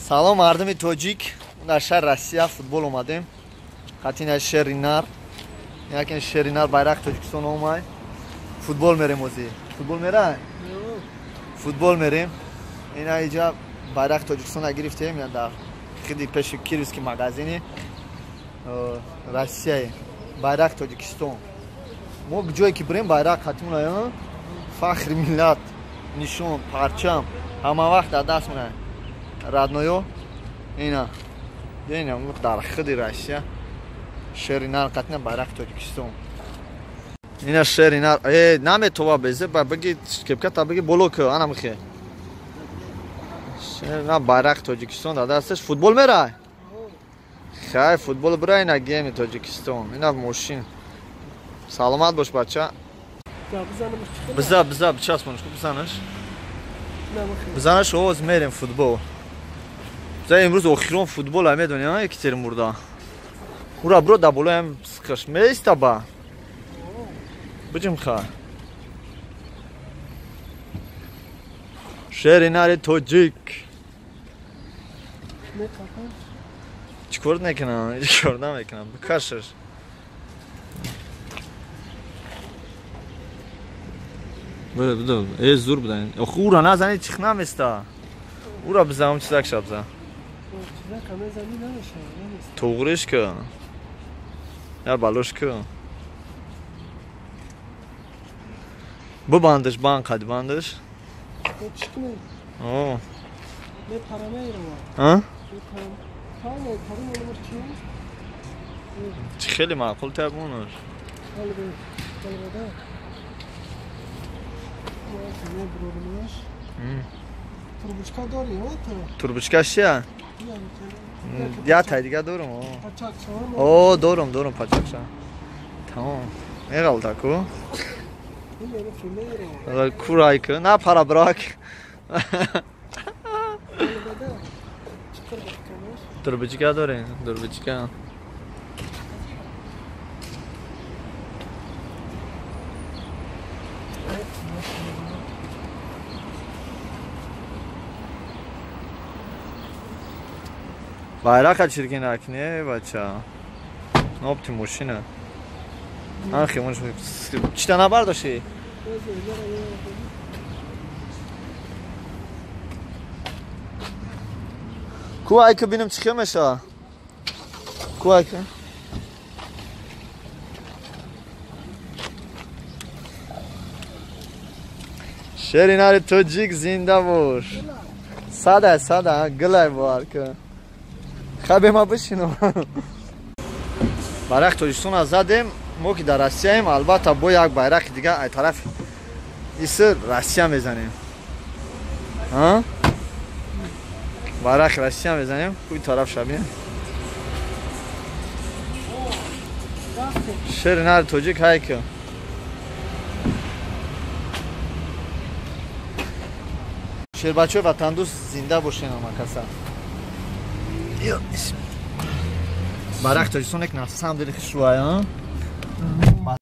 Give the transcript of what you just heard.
Салом мардуми тоҷик, дар шаҳри Россия футбол омадем. Қатина шери нар. Якин шери нар байрақи Тоҷикистон омай. Футбол мерем ози. Футбол мера? Футбол мерем. Ина иҷа байрақи Тоҷикистон гирифтем, я дар хиди пеши Кировский магазини Россия. Байрақи Тоҷикистон. Мо ҷое ки бирем байрақ хатимона, фахри миллат, нишон, парчам ҳама вақт дар даст мона. Родноё ина ина дар хиди Россия шери нар қатина байрақи Тоҷикистон. Ина шери нар наметова безе ба биги кепката биги боло ки ана михе. Шери нар байрақи Тоҷикистон дар дасташ футбол мерай. Хай футбол бирай ина геми Тоҷикистон. Ина мошин. Саломат бош бача. Биза биза бичаспонаш ку бизанаш. Бизанаш овоз мерем футбол. Биза имрӯз охирон футбол ам медонӣ, а Екатеринбургда. Ура бро да болоям сқаш меиста ба. Биҷим ха. Шери нари тоҷик. Чӣ кор мекунам? Чӣ кор намекунам? Бикашаш. Буда, буда. Зур буда. Охи ура назани чих наместа. Ура бизанам чизак ша бизан. Туғриш ки. Я балош ки. Бубандаш, банд қад бандаш. О. А? Чӣ хеле маъқул табонаш. Турбучка дорӣ, Турбучка чия? Я тай дига дорум. О, дорум, дорум пачакша. Тамом. Меғалта ку? Курай ку? На пара брак. Турбучка дорем, турбучка. Байрақа чиркин акне бача. Нопти мошина. Анхи мон чита набардоши? Ку айка бинам чӣ меша? Ку айка? Шери нари тоҷик зинда бош. Сада сада гилай бовар ка. Хабе ма бишинам. Байрақи Тоҷикистонро задем, мо ки дар Россияем, албатта бо як байрақи дига ай тараф иси Россия мезанем. А? Байрақи Россия мезанем, куи тараф шабем. Шери нари тоҷик ҳай ки. Шербачаҳои ватандӯст зинда бошен ҳама каса. Байрақи Тоҷикистон як на самом деле хушрӯай, а?